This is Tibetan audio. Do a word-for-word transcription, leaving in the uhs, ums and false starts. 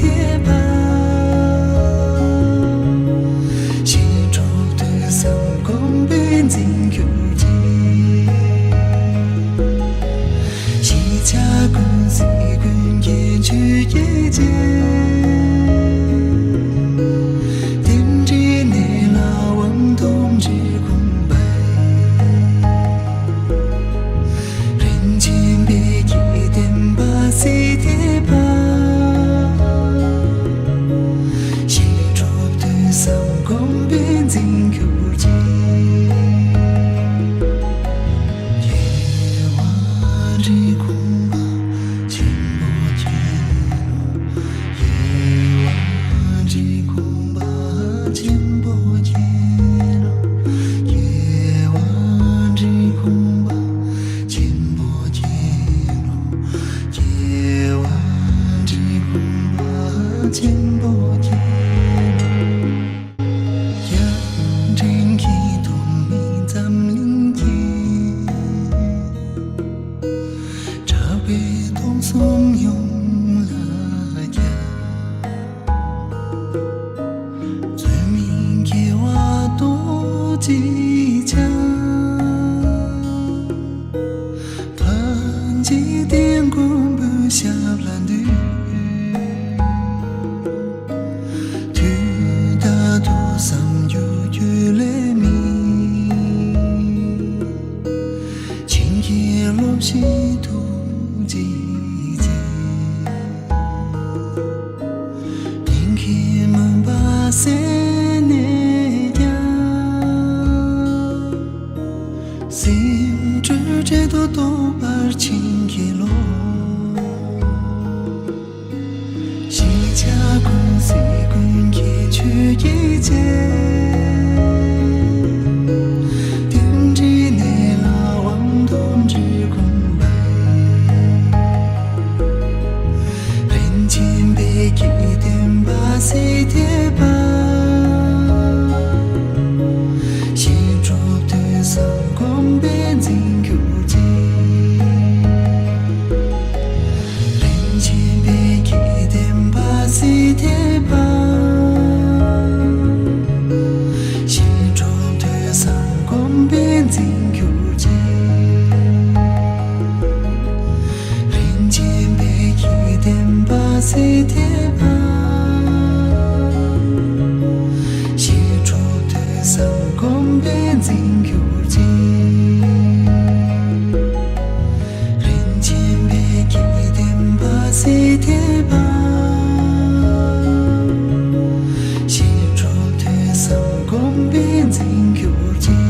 ཐེག་པ། ཞི་ཁྲོ་ཐོས་བསམ་སྒོམ་པས་འཛིན་གྱུར་ཅིག། ཤེས་བྱ་ཀུན་གཟིགས་ཀུན་མཁྱེན་ཆོས་ཀྱི་རྗེ། རྟེན་འབྲེལ་གནས་ལ་དབང་ཐོབ་འབྲི་གུང་པ། རིན་ཆེན་པད་ཀྱི་བསྟན་པ་སྲིད་མཐའི་བར། ཞི་ཁྲོ་ཐོས་བསམ་སྒོམ་པས་འཛིན་གྱུར་ཅིག། རྒྱལ་བ་འབྲི་གུང་པ་ཆེན་པོ་མཁྱེན་ནོ། རྒྱལ་བ་འབྲི་གུང་པ་ཆེན་པོ་མཁྱེན་ནོ། རྒྱལ་བ་འབྲི་གུང་པ་ཆེན་པོ་མཁྱེན་ནོ། རྒྱལ་བ་འབྲི་གུང་པ་ཆེན་པོ་མཁྱེན་ནོ། རྒྱལ་ཕྲན་གྱི་ཐོག་མའི་འཛམ་གླིང་གི་གྲགས་པའི་སྟོང་གསུམ་ཡོངས་ལ་ཁྱབ། རྩོད་མེད་དགེ་བ་ཏོག་ཅིག་ཀྱང་། ཕ་འཇིག་རྟེན་མགོན་པོའི་ཞབས་ལ་འདུད། དུས་རྟག་ཏུ་བསམ་རྒྱུ་རྒྱུད་ལས་མེད། བྱིན་གྱིས་རློབ་ཤིག་ཐུགས་རྗེ་ཅན། སྙིང་གི་མུན་པ་སེལ་ནས་ཀྱང་། སེམས་སྤྲོས་བྲལ་དུ་རྟོགས་པར་བྱིན་གྱིས་རློབས། ཤེས་བྱ་ཀུན་གཟིགས་ཀུན་མཁྱེན་ཆོས་ཀྱི་རྗེ། རྟེན་འབྲེལ་གནས་ལ་དབང་ཐོབ་འབྲི་གུང་པ། རིན་ཆེན་པད་ཀྱི་བསྟན་པ་སྲིད་མཐའི་བར། ཞི་ཁྲོ་ཐོས་བསམ་སྒོམ་པས་འཛིན་གྱུར་ཅིག། རིན་ཆེན་པད་ཀྱི་བསྟན་པ་སྲིད་མཐའི་བར། ཞི་ཁྲོ་ཐོས་བསམ་སྒོམ་པས་འཛིན་གྱུར་ཅིག། རིན་ཆེན་པད་ཀྱི་བསྟན་པ་སྲིད་མཐའི་བར། ཞི་ཁྲོ་ཐོས་བསམ་སྒོམ་པས་འཛིན་གྱུར་ཅིག། རིན་ཆེན་པད་ཀྱི་བསྟན་པ་སྲིད་མཐའི་བར། ཞི་ཁྲོ་ཐོས་བསམ་སྒོམ་པས་འཛིན་གྱུར་ཅིག།